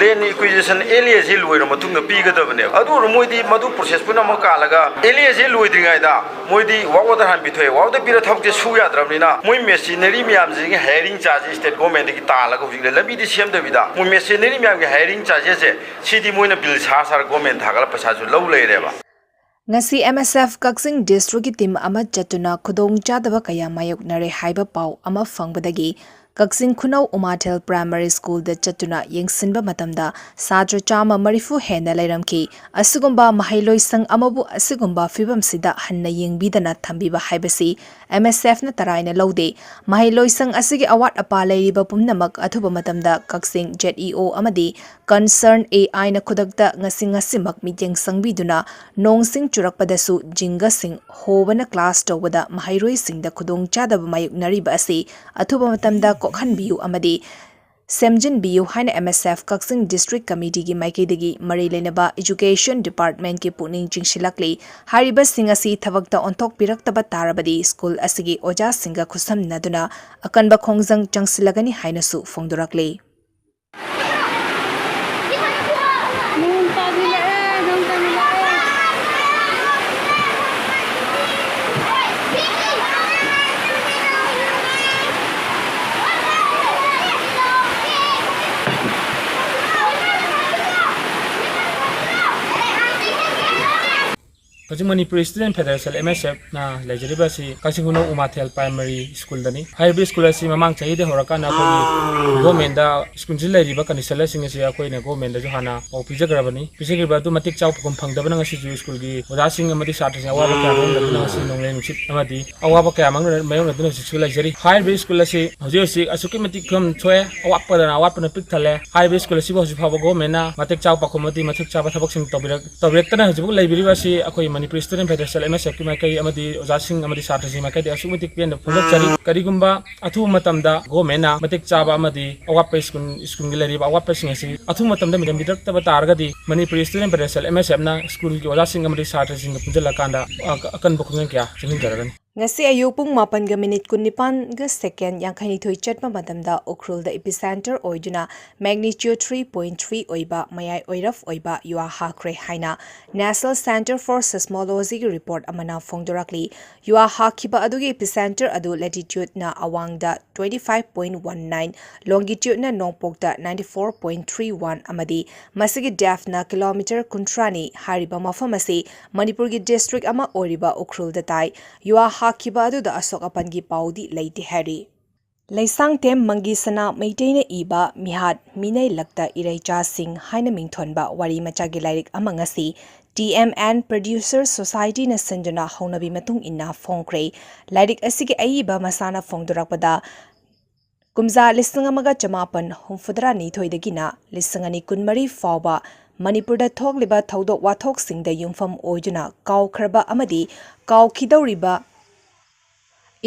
ꯂꯦꯟ ꯑꯦꯀ꯭ꯋꯤꯖꯤꯁꯟ, ꯑꯦꯜ ꯑꯦ ꯑꯁꯤ ꯂꯣꯏꯔ ꯃꯇꯨꯡꯗ ꯄꯤꯒꯗꯕꯅꯦꯕ꯫ ꯑꯗꯨ ꯑꯣꯏꯔ ꯃꯣꯏꯗꯤ ꯃꯗꯨ ꯄ꯭ꯔꯣꯁꯦꯁ ꯄꯨꯝꯅꯃꯛ ꯀꯥꯜꯂꯒ ꯑꯦꯜ ꯑꯦ ꯑꯁꯤ ꯂꯣꯏꯗ꯭ꯔꯤꯉꯩꯗ ꯃꯣꯏꯗꯤ ꯋꯥꯔꯛ ꯑꯣꯔꯗꯔ ꯍꯥꯟꯅ ꯄꯤꯊꯣꯛꯑꯦ꯫ ꯋꯥꯔꯛ ꯑꯣꯔꯗꯔ ꯄꯤꯔ ꯊꯕꯛꯁꯦ ꯁꯨ ꯌꯥꯗ꯭ꯔꯕꯅꯤꯅ ꯃꯣꯏ ꯃꯦꯆꯤꯅꯔꯤ ꯃꯌꯥꯝꯁꯤꯒꯤ ꯍꯥꯏꯌꯔꯤꯡ ꯆꯥꯔꯖ ꯁ꯭ꯇꯦꯠ ꯒꯣꯔꯃꯦꯟꯗꯒꯤ ꯇꯥꯜꯂꯒ ꯍꯧꯖꯤꯛ ꯂꯝꯕꯤꯗꯤ ꯁꯦꯝꯗꯕꯤꯗ ꯃꯣꯏ ꯃꯦꯆꯤꯅꯔꯤ ꯃꯌꯥꯝꯒꯤ ꯍꯥꯏꯌꯔꯤꯡ ꯆꯥꯔꯖꯦꯁꯁꯦ ꯁꯤꯗꯤ ꯃꯣꯏꯅ ꯕꯤꯜ ꯁꯥꯔ ꯁꯥꯔ ꯒꯣꯔꯃꯦꯟ ꯊꯥꯒꯠꯂ ꯄꯩꯁꯥꯁꯨ ꯂꯧ ꯂꯩꯔꯦꯕ꯫ ꯉꯁꯤ ꯑꯦꯝ ꯑꯦꯁ ꯑꯦꯐ ꯀꯛꯆꯤꯡ ꯗꯤꯁꯇ꯭ꯔꯤꯛꯀꯤ ꯇꯤꯝ ꯑꯃ ꯆꯠꯇꯨꯅ ꯈꯨꯗꯣꯡꯆꯥꯗꯕ ꯀꯌꯥ ꯃꯥꯌꯣꯛꯅꯔꯦ ꯍꯥꯏꯕ ꯄꯥꯎ ꯑꯃ ꯐꯪꯕꯗꯒꯤ ꯀꯛꯆꯤꯡ ꯈꯨꯅꯧ ꯎꯃꯥꯊꯦꯜ ꯄ꯭ꯔꯥꯏꯃꯥꯔꯤ ꯁ꯭ꯀꯨꯜꯗ ꯆꯠꯇꯨꯅ ꯌꯦꯡꯁꯤꯟꯕ ꯃꯇꯝꯗ ꯁꯥꯇ꯭ꯔ ꯆꯥꯝꯃ ꯃꯔꯤꯐꯨ ꯍꯦꯟꯅ ꯂꯩꯔꯝꯈꯤ꯫ ꯑꯁꯤꯒꯨꯝꯕ ꯃꯍꯩꯂꯣꯏꯁꯪ ꯑꯃꯕꯨ ꯑꯁꯤꯒꯨꯝꯕ ꯐꯤꯕꯝꯁꯤꯗ ꯍꯟꯅ ꯌꯦꯡꯕꯤꯗꯅ ꯊꯝꯕꯤꯕ ꯍꯥꯏꯕꯁꯤ ꯑꯦꯝ ꯑꯦꯁ ꯑꯦꯐꯅ ꯇꯔꯥꯏꯅ ꯂꯧꯗꯦ꯫ ꯃꯍꯩꯂꯣꯏꯁꯪ ꯑꯁꯤꯒꯤ ꯑꯋꯥꯠ ꯑꯄꯥ ꯂꯩꯔꯤꯕ ꯄꯨꯝꯅꯃꯛ ꯑꯊꯨꯕ ꯃꯇꯝꯗ ꯀꯛꯆꯤꯡ ꯖꯦꯗ ꯏ ꯑꯣ ꯑꯃꯗꯤ ꯀꯟꯁꯔꯟ ꯑꯦ ꯑꯥꯏꯅ ꯈꯨꯗꯛꯇ ꯉꯁꯤ ꯉꯁꯤꯃꯛ ꯃꯤꯠꯌꯦꯡ ꯆꯪꯕꯤꯗꯨꯅ ꯅꯣꯡꯁꯤꯡ ꯆꯨꯔꯛꯄꯗꯁꯨ ꯖꯤꯡꯒꯁꯤꯡ ꯍꯣꯕꯅ ꯀ꯭ꯂꯥꯁ ꯇꯧꯕꯗ ꯃꯍꯩꯔꯣꯏꯁꯤꯡꯗ ꯈꯨꯗꯣꯡꯆꯥꯗꯕ ꯃꯥꯌꯣꯛꯅꯔꯤꯕ ꯑꯁꯤ ꯑꯊꯨꯕ ꯃꯇꯝꯗ ꯀꯣꯛꯍꯟꯕꯤꯌꯨ ꯑꯃꯗꯤ ꯁꯦꯝꯖꯤꯟꯕꯤꯌꯨ ꯍꯥꯏꯅ ꯑꯦꯝ ꯑꯦꯁ ꯑꯦꯐ ꯀꯛꯆꯤꯡ ꯗꯤꯁꯇ꯭ꯔꯤꯛ ꯀꯃꯤꯇꯤꯒꯤ ꯃꯥꯏꯀꯩꯗꯒꯤ ꯃꯔꯤ ꯂꯩꯅꯕ ꯏꯖꯨꯀꯦꯁꯟ ꯗꯤꯄꯥꯔꯠꯃꯦꯟꯠꯀꯤ ꯄꯨꯛꯅꯤꯡ ꯆꯤꯡꯁꯤꯜꯂꯛꯂꯤ꯫ ꯍꯥꯏꯔꯤꯕꯁꯤꯡ ꯑꯁꯤ ꯊꯕꯛꯇ ꯑꯣꯟꯊꯣꯛꯄꯤꯔꯛꯇꯕ ꯇꯥꯔꯕꯗꯤ ꯁ꯭ꯀꯨꯜ ꯑꯁꯤꯒꯤ ꯑꯣꯖꯥꯁꯤꯡꯒ ꯈꯨꯠꯁꯝꯅꯗꯨꯅ ꯑꯀꯟꯕ ꯈꯣꯡꯖꯪ ꯆꯪꯁꯤꯜꯂꯒꯅꯤ ꯍꯥꯏꯅꯁꯨ ꯐꯣꯡꯗꯣꯔꯛꯂꯤ꯫ ꯅꯣꯡ ꯇꯥꯁꯤꯜꯂꯛꯑꯦ, ꯅꯣꯡ ꯇꯥꯁꯤꯜꯂꯛꯑꯦ꯫ ꯍꯧꯖꯤꯛ ꯃꯅꯤꯄꯨꯔ ꯁ꯭ꯇꯨꯗꯦꯟꯠ ꯐꯦꯗꯔꯦꯁꯟ, ꯑꯦꯝ ꯑꯦꯁ ꯑꯦꯐꯅ ꯂꯩꯖꯔꯤꯕ ꯑꯁꯤ ꯀꯛꯆꯤꯡ ꯈꯨꯅꯧ ꯎꯃꯥꯊꯦꯜ ꯄ꯭ꯔꯥꯏꯃꯥꯔꯤ ꯁ꯭ꯀꯨꯜꯗꯅꯤ꯫ ꯍꯥꯏꯔꯤꯕ ꯁ꯭ꯀꯨꯜ ꯑꯁꯤ ꯃꯃꯥꯡ ꯆꯍꯤꯗꯒꯤ ꯍꯧꯔꯀꯥꯟꯗ ꯑꯩꯈꯣꯏꯒꯤ ꯒꯣꯔꯃꯦꯟꯗ ꯁ꯭ꯀꯨꯜꯁꯤ ꯂꯩꯔꯤꯕ ꯀꯟꯗꯤꯁꯟꯁꯤꯡ ꯑꯁꯤ ꯑꯩꯈꯣꯏꯅ ꯒꯣꯔꯃꯦꯟꯗꯁꯨ ꯍꯥꯟꯅ ꯄꯥꯎ ꯄꯤꯖꯈ꯭ꯔꯕꯅꯤ꯫ ꯄꯤꯖꯈꯤꯕ ꯑꯗꯨ ꯃꯇꯤꯛ ꯆꯥꯕ ꯐꯪꯐꯝ ꯐꯪꯗꯕꯅ ꯉꯁꯤꯁꯨ ꯁ꯭ꯀꯨꯜꯒꯤ ꯑꯣꯖꯥꯁꯤꯡ ꯑꯃꯗꯤ ꯁꯥꯇ꯭ꯔꯁꯤꯡ ꯑꯋꯥꯕ ꯀꯌꯥ ꯃꯥꯌꯣꯛꯅꯗꯨꯅ ꯉꯁꯤ ꯅꯣꯡꯂꯩ ꯅꯨꯡꯁꯤꯠ ꯑꯃꯗꯤ ꯑꯋꯥꯕ ꯀꯌꯥ ꯃꯥꯌꯣꯛꯅ-, ꯃꯥꯌꯣꯛꯅꯗꯨꯅ ꯍꯧꯖꯤꯛꯁꯨ ꯂꯩꯖꯔꯤ꯫ ꯍꯥꯏꯔꯤꯕ ꯁ꯭ꯀꯨꯜ ꯑꯁꯤ ꯍꯧꯖꯤꯛ ꯍꯧꯖꯤꯛ ꯑꯁꯨꯛꯀꯤ ꯃꯇꯤꯛ ꯐꯤꯕꯝ ꯁꯣꯛꯑꯦ, ꯑꯋꯥꯠꯄꯗꯅ ꯑꯋꯥꯠꯄꯅ ꯄꯤꯛ ꯊꯜꯂꯦ꯫ ꯍꯥꯏꯔꯤꯕ ꯁ꯭ꯀꯨꯜ ꯑꯁꯤꯕꯨ ꯍꯧꯖꯤꯛ ꯐꯥꯎꯕ ꯒꯣꯔꯃꯦꯟꯅ ꯃꯇꯤꯛ ꯆꯥꯕ ꯄꯥꯎꯈꯨꯝ ꯑꯃꯗꯤ ꯃꯇꯤꯛ ꯆꯥꯕ ꯊꯕꯛꯁꯤꯡ ꯇꯧꯕꯤꯔꯛ-, ꯇꯧꯕꯤꯔꯛꯇꯅ ꯍꯧꯖꯤꯛꯐꯥꯎ ꯂꯩꯕꯤꯔꯤꯕ ꯑꯁꯤ ꯑꯩꯈꯣꯏ ꯃꯅꯤꯄꯨꯔ ꯁ꯭ꯇꯨꯗꯦꯟꯠ ꯐꯦꯗꯔꯦꯁꯟ, ꯑꯦꯝ ꯑꯦꯁ ꯑꯦꯐꯀꯤ ꯃꯥꯏꯀꯩ ꯑꯃꯗꯤ ꯑꯣꯖꯥꯁꯤꯡ ꯑꯃꯗꯤ ꯁꯥꯇ꯭ꯔꯁꯤꯡꯒꯤ ꯃꯥꯏꯀꯩꯗꯒꯤ ꯑꯁꯨꯛꯀꯤ ꯃꯇꯤꯛ ꯄꯦꯟꯗꯕ ꯐꯣꯡꯗꯣꯛꯆꯔꯤ꯫ ꯀꯔꯤꯒꯨꯝꯕ ꯑꯊꯨꯕ ꯃꯇꯝꯗ ꯒꯣꯔꯃꯦꯟꯅ ꯃꯇꯤꯛ ꯆꯥꯕ ꯑꯃꯗꯤ ꯑꯋꯥꯠꯄ ꯁ꯭ꯀꯨꯜ, ꯁ꯭ꯀꯨꯜꯒꯤ ꯂꯩꯔꯤꯕ ꯑꯋꯥꯠꯄꯁꯤꯡ ꯑꯁꯤ ꯑꯊꯨꯕ ꯃꯇꯝꯗ ꯃꯦꯟꯁꯤꯟꯕꯤꯔꯛꯇꯕ ꯇꯥꯔꯒꯗꯤ ꯃꯅꯤꯄꯨꯔ ꯁ꯭ꯇꯨꯗꯦꯟꯠ ꯐꯦꯗꯔꯦꯁꯟ, ꯑꯦꯝ ꯑꯦꯁ ꯑꯦꯐꯅ ꯁ꯭ꯀꯨꯜꯒꯤ ꯑꯣꯖꯥꯁꯤꯡ ꯑꯃꯗꯤ ꯁꯥꯇ꯭ꯔꯁꯤꯡꯒ ꯄꯨꯟꯁꯤꯜꯂꯀꯥꯟꯗ ꯑ-, ꯑꯀꯟꯕ ꯈꯣꯡꯖꯪ ꯀꯌꯥ ꯆꯪꯁꯤꯟꯖꯔꯒꯅꯤ꯫ ꯉꯁꯤ ꯑꯌꯨꯛ ꯄꯨꯡ ꯃꯥꯄꯟꯒ ꯃꯤꯅꯤꯠ ꯀꯨꯟꯅꯤꯄꯥꯟꯒ ꯁꯦꯀꯦꯟ ꯌꯥꯡꯈꯩꯅꯤꯊꯣꯏ ꯆꯠꯄ ꯃꯇꯝꯗ ꯎꯈ꯭ꯔꯨꯜꯗ ꯏꯄꯤꯁꯦꯟꯇꯔ ꯑꯣꯏꯗꯨꯅ magnitude three point three ꯑꯣꯏꯕ ꯃꯌꯥꯏ ꯑꯣꯏꯔꯞ ꯑꯣꯏꯕ ꯌꯨꯍꯥ ꯍꯥꯈ꯭ꯔꯦ ꯍꯥꯏꯅ National Centre for Seismologyꯒꯤ ꯔꯤꯄꯣꯔꯠ ꯑꯃꯅ ꯐꯣꯡꯗꯣꯔꯛꯂꯤ꯫ ꯌꯨꯍꯥ ꯍꯥꯈꯤꯕ ꯑꯗꯨꯒꯤ ꯏꯄꯤꯁꯦꯟꯇꯔ ꯑꯗꯨ latitudeꯅ ꯑꯋꯥꯡꯗ twenty five point one nine, longitudeꯅ ꯅꯣꯡꯄꯣꯛꯇ ninety four point three one ꯑꯃꯗꯤ ꯃꯁꯤꯒꯤ depthꯅ ꯀꯤꯂꯣꯃꯤꯇꯔ ꯀꯨꯟꯊ꯭ꯔꯥꯅꯤ꯫ ꯍꯥꯏꯔꯤꯕ ꯃꯐꯝ ꯑꯁꯤ ꯃꯅꯤꯄꯨꯔꯒꯤ district ꯑꯃ ꯑꯣꯏꯔꯤꯕ ꯎꯈ꯭ꯔꯨꯜꯗ ꯇꯥꯏ꯫ ꯌꯨꯍꯥ ꯍꯥꯈꯤꯕ ꯑꯗꯨꯗ ꯑꯁꯣꯛ ꯑꯄꯟꯒꯤ ꯄꯥꯎꯗꯤ ꯂꯩꯇꯦ ꯍꯥꯏꯔꯤ꯫ ꯂꯩꯁꯥꯡꯊꯦꯝ ꯃꯪꯒꯤꯁꯅꯥ ꯃꯩꯇꯩꯅ ꯏꯕ ꯃꯤꯍꯥꯠ ꯃꯤꯅꯩ ꯂꯛꯇ ꯏꯔꯩꯆꯥꯁꯤꯡ ꯍꯥꯏꯅ ꯃꯤꯡꯊꯣꯟꯕ ꯋꯥꯔꯤ ꯃꯆꯥꯒꯤ ꯂꯥꯏꯔꯤꯛ ꯑꯃ ꯉꯁꯤ T M N Producer Societyꯅ ꯁꯤꯟꯗꯨꯅ ꯍꯧꯅꯕꯤ ꯃꯇꯨꯡ ꯏꯟꯅ ꯐꯣꯡꯈ꯭ꯔꯦ꯫ ꯂꯥꯏꯔꯤꯛ ꯑꯁꯤꯒꯤ ꯑꯏꯕ ꯃꯁꯥꯅ ꯐꯣꯡꯗꯣꯔꯛꯄꯗ, ꯀꯨꯝꯖꯥ ꯂꯤꯁꯤꯡ ꯑꯃꯒ ꯆꯃꯥꯄꯟ ꯍꯨꯝꯐꯨꯇꯔꯥ ꯅꯤꯊꯣꯏꯗꯒꯤꯅ ꯂꯤꯁꯤꯡ ꯑꯅꯤ ꯀꯨꯟꯃꯔꯤ ꯐꯥꯎꯕ ꯃꯅꯤꯄꯨꯔꯗ ꯊꯣꯛꯂꯤꯕ ꯊꯧꯗꯣꯛ ꯋꯥꯊꯣꯛꯁꯤꯡꯗ ꯌꯨꯝꯐꯝ ꯑꯣꯏꯗꯨꯅ ꯀꯥꯎꯈ꯭ꯔꯕ ꯑꯃꯗꯤ ꯀꯥꯎꯈꯤꯗꯧꯔꯤꯕ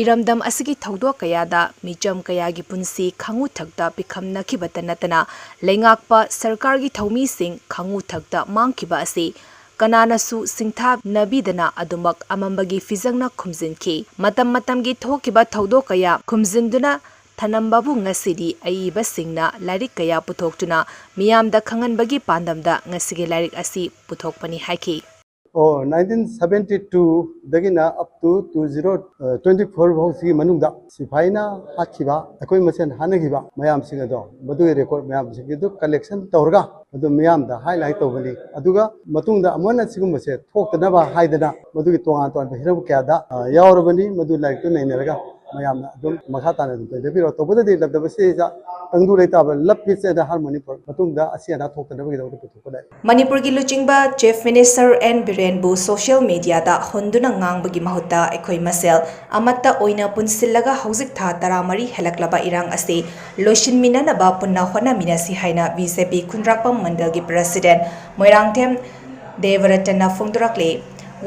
ꯏꯔꯝꯗꯝ ꯑꯁꯤꯒꯤ ꯊꯧꯗꯣꯛ ꯀꯌꯥꯗ ꯃꯤꯆꯝ ꯀꯌꯥꯒꯤ ꯄꯨꯟꯁꯤ ꯈꯥꯉꯨ ꯊꯛꯇ ꯄꯤꯈꯝꯅꯈꯤꯕꯇ ꯅꯠꯇꯅ, ꯂꯩꯉꯥꯛꯄ ꯁꯔꯀꯥꯔꯒꯤ ꯊꯧꯃꯤꯁꯤꯡ ꯈꯥꯉꯨ ꯊꯛꯇ ꯃꯥꯡꯈꯤꯕ ꯑꯁꯤ ꯀꯅꯥꯅꯁꯨ ꯁꯤꯡꯊꯥꯅꯕꯤꯗꯅ ꯑꯗꯨꯃꯛ ꯑꯃꯝꯕꯒꯤ ꯐꯤꯖꯪꯅ ꯈꯨꯝꯖꯤꯟꯈꯤ꯫ ꯃꯇꯝ ꯃꯇꯝꯒꯤ ꯊꯣꯛꯈꯤꯕ ꯊꯧꯗꯣꯛ ꯀꯌꯥ ꯈꯨꯝꯖꯤꯟꯗꯨꯅ ꯊꯅꯝꯕꯕꯨ ꯉꯁꯤꯗꯤ ꯑꯏꯕꯁꯤꯡꯅ ꯂꯥꯏꯔꯤꯛ ꯀꯌꯥ ꯄꯨꯊꯣꯛꯇꯨꯅ ꯃꯤꯌꯥꯝꯗ ꯈꯪꯍꯟꯕꯒꯤ ꯄꯥꯟꯗꯝꯗ ꯉꯁꯤꯒꯤ ꯂꯥꯏꯔꯤꯛ ꯑꯁꯤ ꯄꯨꯊꯣꯛꯄꯅꯤ ꯍꯥꯏꯈꯤ꯫ ꯑꯣ, nineteen seventy two ꯗꯒꯤꯅ up to two zero twenty four ꯐꯥꯎꯁꯤꯒꯤ ꯃꯅꯨꯡꯗ ꯁꯤꯐꯥꯏꯅ ꯍꯥꯠꯈꯤꯕ, ꯑꯩꯈꯣꯏ ꯃꯁꯦꯟ ꯍꯥꯠꯅꯈꯤꯕ ꯃꯌꯥꯝꯁꯤꯡ ꯑꯗꯣ, ꯃꯗꯨꯒꯤ ꯔꯦꯀꯣꯔꯠ ꯃꯌꯥꯝꯁꯤꯡ ꯑꯗꯨ ꯀꯂꯦꯛꯁꯟ ꯇꯧꯔꯒ ꯑꯗꯨ ꯃꯤꯌꯥꯝꯗ ꯍꯥꯏꯂꯥꯏꯠ ꯇꯧꯕꯅꯤ꯫ ꯑꯗꯨꯒ ꯃꯇꯨꯡꯗ ꯑꯃꯨꯛ ꯍꯟꯅ ꯁꯤꯒꯨꯝꯕꯁꯦ ꯊꯣꯛꯇꯅꯕ ꯍꯥꯏꯗꯅ ꯃꯗꯨꯒꯤ ꯇꯣꯉꯥꯟ ꯇꯣꯉꯥꯟꯕ ꯍꯤꯔꯝ ꯀꯌꯥꯗ, ꯑ, ꯌꯥꯎꯔꯕꯅꯤ꯫ ꯃꯗꯨ ꯂꯥꯏꯔꯤꯛꯇꯨ ꯅꯩꯅꯔꯒ ꯃꯌꯥꯝꯅ ꯑꯗꯨꯝ ꯃꯈꯥ ꯇꯥꯅ ꯑꯗꯨꯝ ꯇꯧꯖꯕꯤꯔꯣ꯫ ꯇꯧꯕꯗꯗꯤ ꯂꯝꯗꯝ ꯑꯁꯤꯗ ꯇꯪꯗꯨ ꯂꯩꯇꯥꯕ, ꯂꯞ ꯄꯤꯁ ꯑꯦꯟ ꯍꯥꯔꯃꯣꯅꯤ ꯐꯣꯔ, ꯃꯇꯨꯡꯗ ꯑꯁꯤ ꯑꯅꯥ ꯊꯣꯛꯇꯅꯕꯒꯤꯗꯃꯛꯇ ꯄꯨꯊꯣꯛꯄ ꯂꯥꯏꯔꯤꯛ꯫ ꯃꯅꯤꯄꯨꯔꯒꯤ ꯂꯨꯆꯤꯡꯕ Chief Minister N ꯕꯤꯔꯦꯟꯕꯨ social mediaꯗ ꯍꯨꯟꯗꯨꯅ ꯉꯥꯡꯕꯒꯤ ꯃꯍꯨꯠꯇ ꯑꯩꯈꯣꯏ ꯃꯁꯦꯜ ꯑꯃꯠꯇ ꯑꯣꯏꯅ ꯄꯨꯟꯁꯤꯜꯂꯒ ꯍꯧꯖꯤꯛ ꯊꯥ ꯇꯔꯥꯃꯔꯤ ꯍꯦꯜꯂꯛꯂꯕ ꯏꯔꯥꯡ ꯑꯁꯤ ꯂꯣꯏꯁꯤꯟꯃꯤꯟꯅꯅꯕ ꯄꯨꯟꯅ ꯍꯣꯠꯅꯃꯤꯟꯅꯁꯤ ꯍꯥꯏꯅ B J P ꯈꯨꯟꯗ꯭ꯔꯥꯛꯄꯝ ꯃꯟꯗꯜꯒꯤ President ꯃꯣꯏꯔꯥꯡꯊꯦꯝ ꯗꯦꯕꯔꯇꯟꯅ ꯐꯣꯡꯗꯣꯔꯛꯂꯤ꯫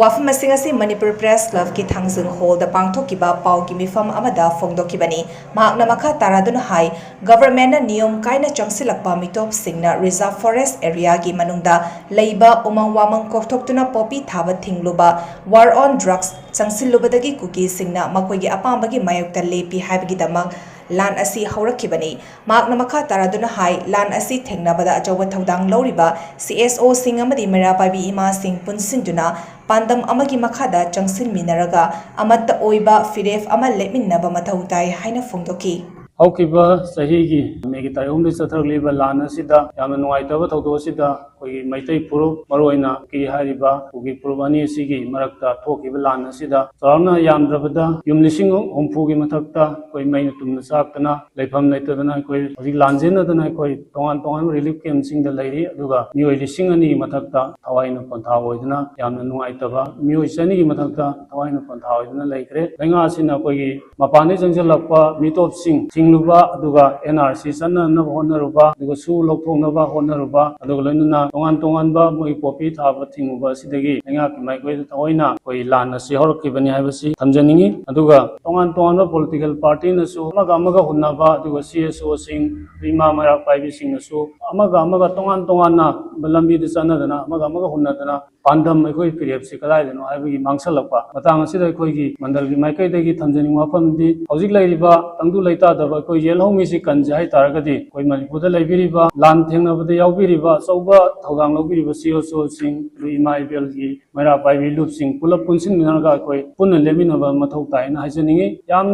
ꯋꯥꯐꯝ ꯑꯁꯤꯡ ꯑꯁꯤ ꯃꯅꯤꯄꯨꯔ Press Clubꯀꯤ ꯊꯥꯡꯖꯤꯡ ꯍꯣꯜꯗ ꯄꯥꯡꯊꯣꯛꯈꯤꯕ ꯄꯥꯎꯒꯤ ꯃꯤꯐꯝ ꯑꯃꯗ ꯐꯣꯡꯗꯣꯛꯈꯤꯕꯅꯤ꯫ ꯃꯍꯥꯛꯅ ꯃꯈꯥ ꯇꯥꯔꯗꯨꯅ ꯍꯥꯏ, Governmentꯅ ꯅꯤꯌꯣꯝ ꯀꯥꯏꯅ ꯆꯪꯁꯤꯜꯂꯛꯄ ꯃꯤꯇꯣꯞꯁꯤꯡꯅ Reserve Forest Areaꯒꯤ ꯃꯅꯨꯡꯗ ꯂꯩꯕ ꯎꯃꯪ ꯋꯥꯃꯪ ꯀꯣꯛꯊꯣꯛꯇꯨꯅ poppy ꯊꯥꯕ ꯊꯤꯡꯂꯨꯕ, War on Drugs ꯆꯪꯁꯤꯜꯂꯨꯕꯗꯒꯤ ꯀꯨꯀꯤꯁꯤꯡꯅ ꯃꯈꯣꯏꯒꯤ ꯑꯄꯥꯝꯕꯒꯤ ꯃꯥꯌꯣꯛꯇ ꯂꯦꯞꯄꯤ ꯍꯥꯏꯕꯒꯤꯗꯃꯛ ꯂꯥꯟ ꯑꯁꯤ ꯍꯧꯔꯛꯈꯤꯕꯅꯤ꯫ ꯃꯍꯥꯛꯅ ꯃꯈꯥ ꯇꯥꯔꯗꯨꯅ ꯍꯥꯏ, ꯂꯥꯟ ꯑꯁꯤ ꯊꯦꯡꯅꯕꯗ ꯑꯆꯧꯕ ꯊꯧꯗꯥꯡ ꯂꯧꯔꯤꯕ C S Oꯁꯤꯡ ꯑꯃꯗꯤ ꯃꯩꯔꯥ ꯄꯥꯏꯕꯤ ꯏꯃꯥꯁꯤꯡ ꯄꯨꯟꯁꯤꯟꯗꯨꯅ ꯄꯥꯟꯗꯝ ꯑꯃꯒꯤ ꯃꯈꯥꯗ ꯆꯪꯁꯤꯟꯃꯤꯟꯅꯔꯒ ꯑꯃꯠꯇ ꯑꯣꯏꯕ ꯐꯤꯔꯦꯞ ꯑꯃ ꯂꯦꯞꯃꯤꯟꯅꯕ ꯃꯊꯧ ꯇꯥꯏ ꯍꯥꯏꯅ ꯐꯣꯡꯗꯣꯛꯈꯤ꯫ ꯍꯧꯈꯤꯕ ꯆꯍꯤꯒꯤ ꯃꯦꯒꯤ ꯇꯥꯔꯤꯛ ꯑꯍꯨꯝꯗ ꯆꯠꯊꯔꯛꯂꯤꯕ ꯂꯥꯟ ꯑꯁꯤꯗ ꯌꯥꯝꯅ ꯅꯨꯡꯉꯥꯏꯇꯕ ꯊꯧꯗꯣꯛ ꯑꯁꯤꯗ ꯑꯩꯈꯣꯏꯒꯤ ꯃꯩꯇꯩ ꯐꯨꯔꯨꯞ, ꯃꯔꯨꯑꯣꯏꯅ ꯀꯨꯀꯤ ꯍꯥꯏꯔꯤꯕ ꯀꯨꯀꯤ ꯐꯨꯔꯨꯞ ꯑꯅꯤ ꯑꯁꯤꯒꯤ ꯃꯔꯛꯇ ꯊꯣꯛꯈꯤꯕ ꯂꯥꯟ ꯑꯁꯤꯗ ꯆꯥꯎꯔꯥꯛꯅ ꯌꯥꯝꯗ꯭ꯔꯕꯗ ꯌꯨꯝ ꯂꯤꯁꯤꯡ ꯍꯨꯝꯐꯨꯒꯤ ꯃꯊꯛꯇ ꯑꯩꯈꯣꯏ ꯃꯩꯅ ꯇꯨꯝꯅ ꯆꯥꯛꯇꯅ, ꯂꯩꯐꯝ ꯂꯩꯇꯗꯅ ꯑꯩꯈꯣꯏ ꯍꯧꯖꯤꯛ ꯂꯥꯟꯖꯦꯟꯅꯗꯅ ꯑꯩꯈꯣꯏ ꯇꯣꯉꯥꯟ ꯇꯣꯉꯥꯟꯕ ꯔꯤꯂꯤꯐ ꯀꯦꯝꯞꯁꯤꯡꯗ ꯂꯩꯔꯤ꯫ ꯑꯗꯨꯒ ꯃꯤꯑꯣꯏ ꯂꯤꯁꯤꯡ ꯑꯅꯤꯒꯤ ꯃꯊꯛꯇ ꯊꯋꯥꯏꯅ ꯄꯣꯟꯊꯥ ꯑꯣꯏꯗꯨꯅ, ꯌꯥꯝꯅ ꯅꯨꯡꯉꯥꯏꯇꯕ, ꯃꯤꯑꯣꯏ ꯆꯅꯤꯒꯤ ꯃꯊꯛꯇ ꯊꯋꯥꯏꯅ ꯄꯣꯟꯊꯥ ꯑꯣꯏꯗꯨꯅ ꯂꯩꯈ꯭ꯔꯦ꯫ ꯂꯩꯉꯥꯛ ꯑꯁꯤꯅ ꯑꯩꯈꯣꯏꯒꯤ ꯃꯄꯥꯟꯗꯒꯤ ꯆꯪꯁꯤꯜꯂꯛꯄ ꯃꯤꯇꯣꯞꯁꯤꯡ ꯊꯤꯡꯂꯨꯕ, ꯑꯗꯨꯒ ꯑꯦꯟ ꯑꯥꯔ ꯁꯤ ꯆꯠꯅꯅꯕ ꯍꯣꯠꯅꯔꯨꯕ, ꯑꯗꯨꯒ ꯁꯨ ꯂꯧꯊꯣꯛꯅꯕ ꯍꯣꯠꯅꯔꯨꯕ, ꯑꯗꯨꯒ ꯂꯣꯏꯅꯅ ꯇꯣꯉꯥꯟ ꯇꯣꯉꯥꯟꯕ ꯃꯣꯏꯒꯤ ꯄꯣꯄꯤ ꯊꯥꯕ ꯊꯤꯡꯉꯨꯕ ꯑꯁꯤꯗꯒꯤ ꯂꯩꯉꯥꯛꯀꯤ ꯃꯥꯏꯀꯩꯗ ꯊꯑꯣꯏꯅ ꯑꯩꯈꯣꯏ ꯂꯥꯟ ꯑꯁꯤ ꯍꯧꯔꯛꯈꯤꯕꯅꯤ ꯍꯥꯏꯕꯁꯤ ꯊꯝꯖꯅꯤꯡꯉꯤ꯫ ꯑꯗꯨꯒ ꯇꯣꯉꯥꯟ ꯇꯣꯉꯥꯟꯕ ꯄꯣꯂꯤꯇꯤꯀꯦꯜ ꯄꯥꯔꯇꯤꯅꯁꯨ ꯑꯃꯒ ꯑꯃꯒ ꯍꯨꯟꯅꯕ, ꯑꯗꯨꯒ ꯁꯤ ꯑꯦꯁ ꯑꯣꯁꯤꯡ, ꯏꯃꯥ ꯃꯩꯔꯥ ꯄꯥꯏꯕꯤꯁꯤꯡꯅꯁꯨ ꯑꯃꯒ ꯑꯃꯒ ꯇꯣꯉꯥꯟ ꯇꯣꯉꯥꯟꯅ ꯂꯝꯕꯤꯗ ꯆꯠꯅꯗꯅ, ꯑꯃꯒ ꯑꯃꯒ ꯍꯨꯟꯅꯗꯅ, ꯄꯥꯟꯗꯝ ꯑꯩꯈꯣꯏ ꯐꯤꯔꯦꯞꯁꯤ ꯀꯗꯥꯏꯗꯅꯣ ꯍꯥꯏꯕꯒꯤ ꯃꯥꯡꯁꯜꯂꯛꯄ ꯃꯇꯥꯡ ꯑꯁꯤꯗ ꯑꯩꯈꯣꯏꯒꯤ ꯃꯟꯗꯜꯒꯤ ꯃꯥꯏꯀꯩꯗꯒꯤ ꯊꯝꯖꯅꯤꯡꯕ ꯋꯥꯐꯝꯗꯤ, ꯍꯧꯖꯤꯛ ꯂꯩꯔꯤꯕ ꯇꯪꯗꯨ ꯂꯩꯇꯥꯗꯕ ꯑꯩꯈꯣꯏ ꯌꯦꯜꯍꯧꯃꯤꯁꯤ ꯀꯟꯁꯦ ꯍꯥꯏ ꯇꯥꯔꯒꯗꯤ, ꯑꯩꯈꯣꯏ ꯃꯅꯤꯄꯨꯔꯗ ꯂꯩꯕꯤꯔꯤꯕ, ꯂꯥꯟ ꯊꯦꯡꯅꯕꯗ ꯌꯥꯎꯕꯤꯔꯤꯕ, ꯑꯆꯧꯕ ꯊꯧꯗꯥꯡ ꯂꯧꯕꯤꯔꯤꯕ ꯁꯤ ꯑꯣ ꯁꯣꯁꯤꯡ, ꯑꯗꯨ ꯏꯃꯥ ꯏꯕꯦꯜꯒꯤ ꯃꯩꯔꯥ ꯄꯥꯏꯕꯤ ꯂꯨꯞꯁꯤꯡ ꯄꯨꯂꯞ ꯄꯨꯟꯁꯤꯟꯃꯤꯟꯅꯔꯒ ꯑꯩꯈꯣꯏ ꯄꯨꯟꯅ ꯂꯦꯞꯃꯤꯟꯅꯕ ꯃꯊꯧ ꯇꯥꯏꯅ ꯍꯥꯏꯖꯅꯤꯡꯉꯤ꯫ ꯌꯥꯝꯅ